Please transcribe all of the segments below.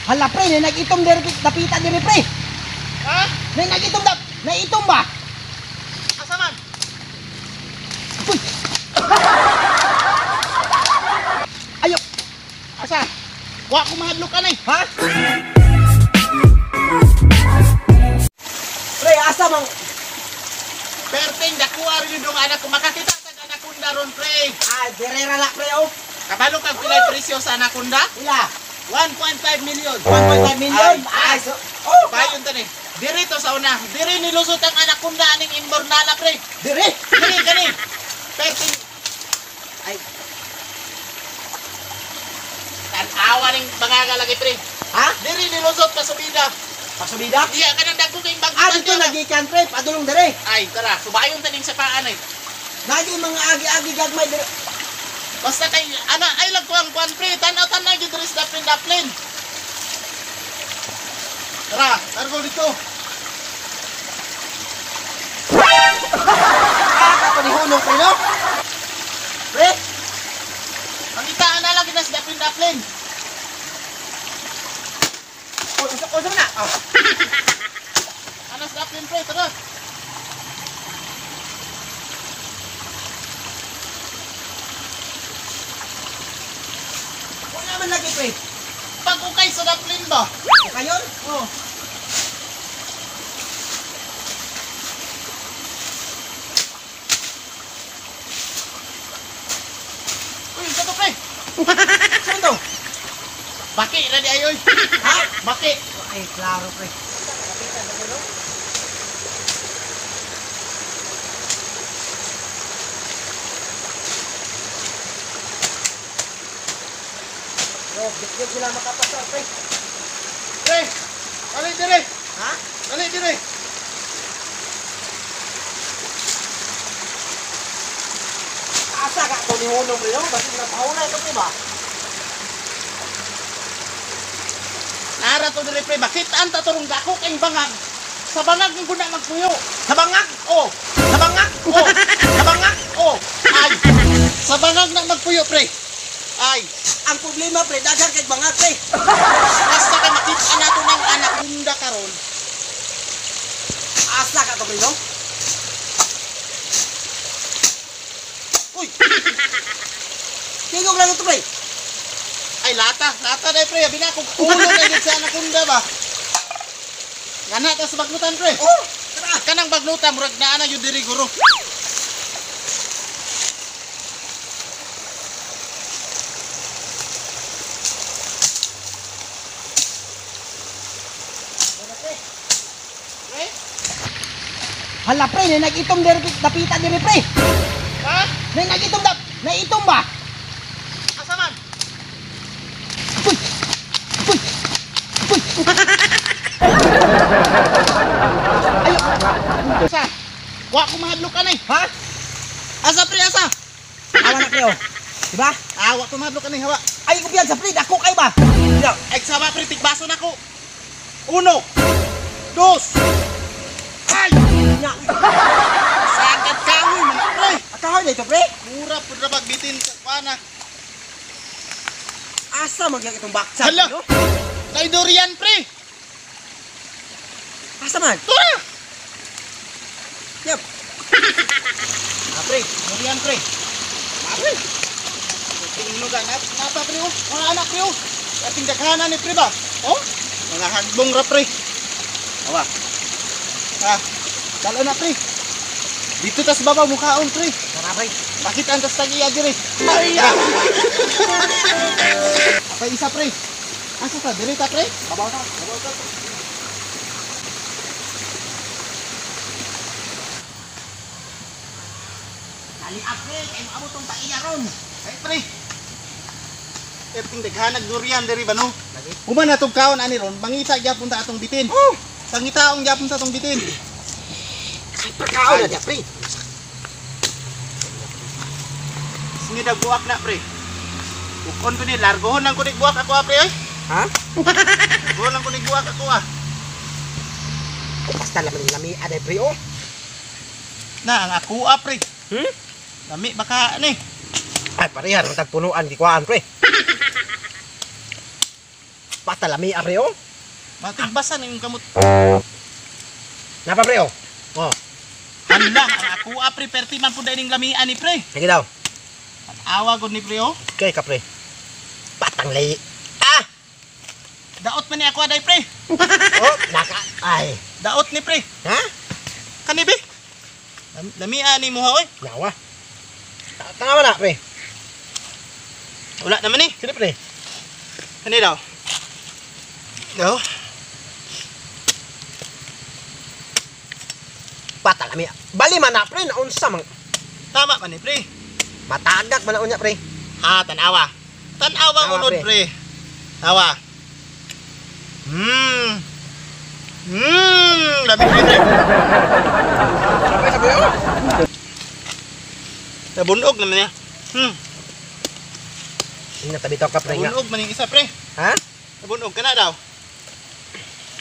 Hala pre, na nag-itom diri dapita diri pre. Ha? Na nag-itom dap, naitom ba? Asa man? Uy. Ayo, Asa? Wa ko mahadlok anay. Ha? Pre, asa mang Perting dakuha rin yung anak ko. Makakita sa anaconda ron, pre. Ah, dire ra la pre oh. Kabalo kag pilay presyo sa anaconda? Ila, 1.5 million. 1.5 million. Ay, Ay, so, oh, Bayon ta ni. Diri to sa una. Diri nilusot ang anaconda aning imbornala, pre. dire. Diri kani. Perting Ay, tan-awa ning bangaga lagi, pre. Ha? Diri nilusot pasubida. Pasubida? Diya ka nang dagko kay Ah, dito nagikan pre, padulong dire. Ay, tara, subayon ta ning sapaan ay. Nagi mga agi-agi gagmay dire. Basta kay ana ay lang kuang kuan pre, tan-aw tan-aw gyud diri sa daplin daplin. Tara, targo dito. Ah, kato ni hunong pre no. Pre, Pangitaan na lang kita sa daplin daplin. oh, unsa unsa man na? Oh. Ana sa daplin pre, tara. Wala man lagi pre. Pag ukay sa daplin ba? Kayon? Oh. Uy, sa to pre. Saan to? Baki ra di ayoy. Ha? Baki. Ay, klaro pre. Yo, di sila makapasar pre. Pre. Dali dire. Ha? Dali dire. Asa ka to ni hunong pre no? Basta napahunay ka pre ba? Nara to dire pre, bakit anta turong dako kay bangag? Sa bangag ng guna magpuyo. Sa bangag? Oh, Sa bangag? oh, Sa bangag? oh. Ay. Sa bangag na magpuyo pre. Ay, Ang problema pre, daghan kay bangag pre. basta kay makita nato ng anaconda karon. Asa ka to pre no? Uy, Tingog lang ito pre. ay lata, lata dai pre, abi na akong ulo na gid sa anaconda ba. Ngana ta sa bagnutan pre. Oh, tara. Kanang bagnutan murag naa na gyud diri guro. Pre? Hala pre, na nag-itom diri dapita diri pre. Ha? Na nag-itom dap, naitom ba? Asa man? Uy! Uy! Uy! Ayo! Asa? Wa ko mahadlok anay. Ha? Asa pre asa? Awa na pre oh. Diba? Ah, wa ko mahadlok anay hawa. Ay, kumpiyansa pre, dako kay ba? Diba? Ay sama pre tigbaso nako. Uno. Dos. Ay! Nya. Sagad kahoy man pre. Akahoy na ito pre. Mura pud ra pagbitin sa kuana. Asa man gyud itong baksa? Hala! No? Kay durian pre. Asa man? Tura. Yep. Ah, pre, durian pre. Ah, pre. Tingno ka na, napa pre oh. Mga anak pre oh. Ating daghanan ni pre ba? Oh, mga hagbong ra pre. Awa. Ah, dalo na pre. Dito tas babaw mukhaon pre. Tara pre. Bakit ang tas tag-iya dire? Ay! Apay isa pre. Asa ta dire ta pre? Babaw ta. Babaw ta. Dali ah, pre, kay maabot tong taiya ron. Ay pre. Perting daghanag durian diri ba no? Lagi. Human na tong kaon ani ron, mangita gyapon ta atong bitin. Oh! Sangitaong gyapon sa atong bitin. Ay, pagkaon na diya pre. Singidag buwak na pre. Ukon ko ni largohon lang ko ni buwak ako ah, pre ay. Ha? Largohon lang ko ni buwak ako ah. Basta laman lami aday pre oh. Na ang ako ah pre. Hmm? Lami baka ani. Ay, pareha naman tagpunuan, gikuhaan, pre. Patalami pre oh. Matigbasan yung kamot. Napa pre oh. Oh. Hala, ang ako pre perti man pud ning lamian ni pre. Sige daw. Awa gud ni pre oh. Okay ka pre. Patang lay. Ah! Daot man ni ako aday pre. Oh, naka ay. Daot ni pre. Ha? Kani be? Lamian ni mo ha oy. Nawa. Tanga man na pre. Wala naman eh. Sino pre? Kani daw. Daw. Patalami. Bali man na pre, naunsa man. Tama man ni pre. Matagak man na unya pre. Ha, tanawa. Tanawa unod pre. Tawa. Labi pre pre. Sabi oh. Nabunog naman niya. Ingat tabi ka pre nga. Nabunog man yung isa pre. Ha? Nabunog ka na daw.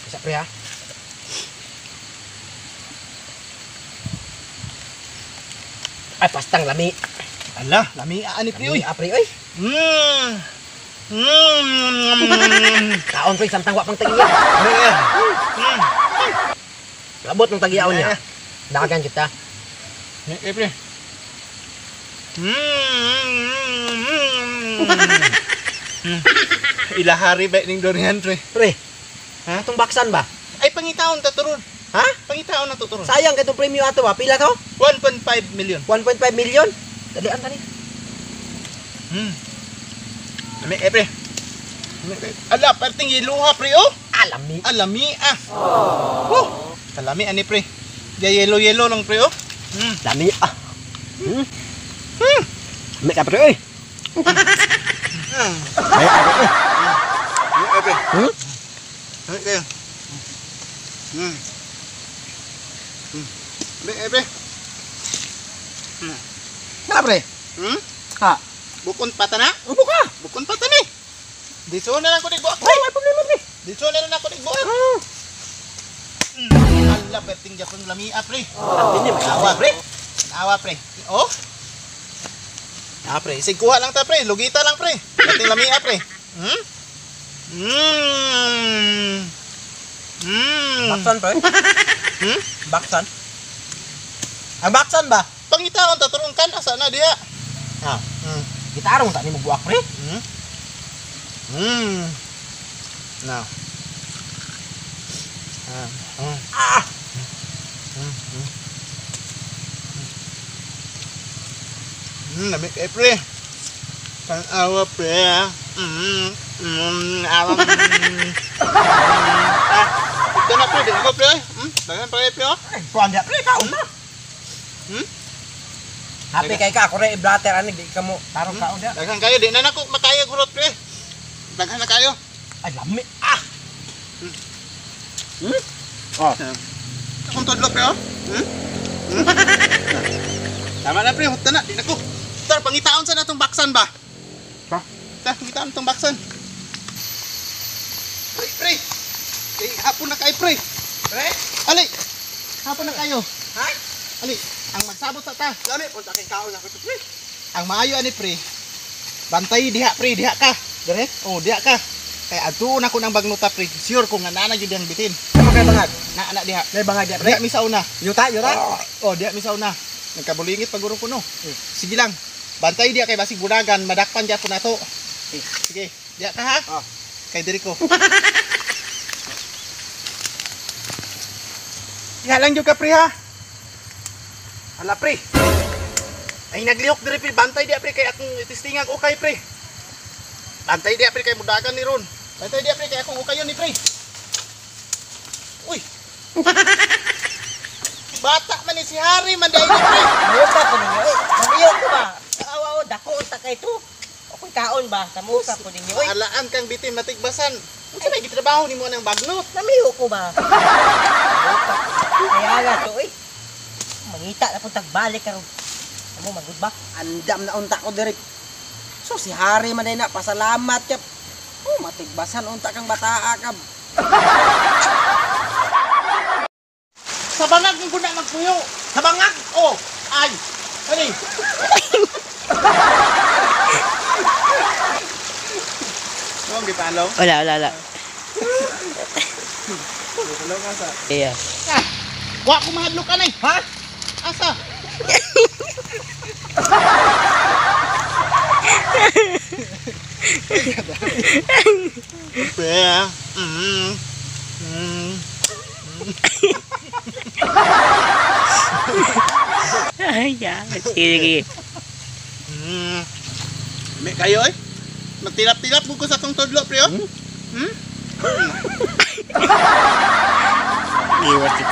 Isa pre ha. Ay pastang lami. Ala, lami ani pre oy. Lami pre oy. Kaon pre samtang wa pang tagiya. Labot ng tagiyaon niya. Dagan kita. Eh pre. Ilahari ba ning durian pre? Pre. Ha? Itong baksan ba? Ay pangitaon ta turon. Ha? Pangitaon na to turon. Sayang kay itong premyo ato ba? Pila to? 1.5 million. 1.5 million? Dalian tani. Lami eh pre. Ala, perting iluha pre oh. Alami. Alami ah. Oh. Kalami ani pre. Ya yellow-yellow lang pre oh. Lami ah. Lami ka pre oy. Ay, Lami pre. Lami kayo. Lami pre. Na pre. Ha. Bukon pata na? Ubo ka. Bukon pata ni. Dito na lang ko digbuak pre. Ay, may problema pre. Dito na lang ako digbuak. Ala, perting japon lamia pre. Dini Awa pre. Awa pre. Oh. Ah pre, sig kuha lang ta pre, lugita lang pre. Perting lamia pre. Baksan pre. Baksan. Ang baksan ba? Pangitaon ta turong kan asa na diha. Ha. Gitarong ta ni mo buak pre. Now. Ah. Lami kay pre. Tanawa pre. Awa. Ah, ito na pre, di ko pre. Daghan pre pre. Ay, kuan dia pre kaon na. Happy kay ka ako re i-blatter ani di ka mo tarong kaon dia. Daghan kayo di na nako makaya gurot pre. Daghan na kayo. Ay lami ah. Oh. Akong tudlo pre oh. Tama na pre, hutna na, di na ko. Tar, pangitaon sa natong baksan ba? Ha? Tar, pangitaon tong baksan. Pre, pre. Kay hapon na kayo pre. Pre? Ali. Hapon na kayo. Ha? Ali, ang magsabot sa ta. Lami punta kay kaon ako pre. Ang maayo ani pre. Bantay diha pre, diha ka. Dire? Oh, diha ka. Kay adtuon ako ng bagnuta pre. Sure ko nga naa na gyud ang bitin. Sama kay bangag. Na na diha. May bangag diha pre. Diha mi sa una. Yuta, yuta. Oh, diha mi sa una. Nagkabulingit paguro ko no. Sige lang. Bantay diha kay basig bunagan, madakpan gyapon nato. Sige, diha ka ha. Ah. Kay diri ko. Diha lang gyud ka pre ha. Ala pre. Ay naglihok diri pre, bantay diha pre kay akong itistingag ukay pre. Bantay diha pre kay mudagan ni ron. Bantay diha pre kay akong ukayon ni pre. Uy. Bata man ni si Harry man dai ni pre. Muka po ninyo eh. Mamiyo ko ba? Awa o, dako unta kay to. Ako'y kaon ba? Tamuka po ninyo eh. Alaan kang bitin matigbasan. Unsa may gitrabaho nimo nang bagnot? Namiyo ko ba? Muka. Kaya nga to eh. Mangita na po tagbalik karon. Amo magud ba? Andam na unta ko diri. So si Harry man na pasalamat ka. Oh, matigbasan unta kang bataa ka. Sa bangag mo guna magpuyo. Sa bangag. Oh, ay. Kani. Mo gipalaw. Wala, wala, wala. Yeah. Ah, wa ko mahadlok anay. Ha? Asa? Be. Ay, ya. Sige, sige. May kayo eh. Magtilap-tilap ko sa tong tudlo, pre. Oh. Iwas.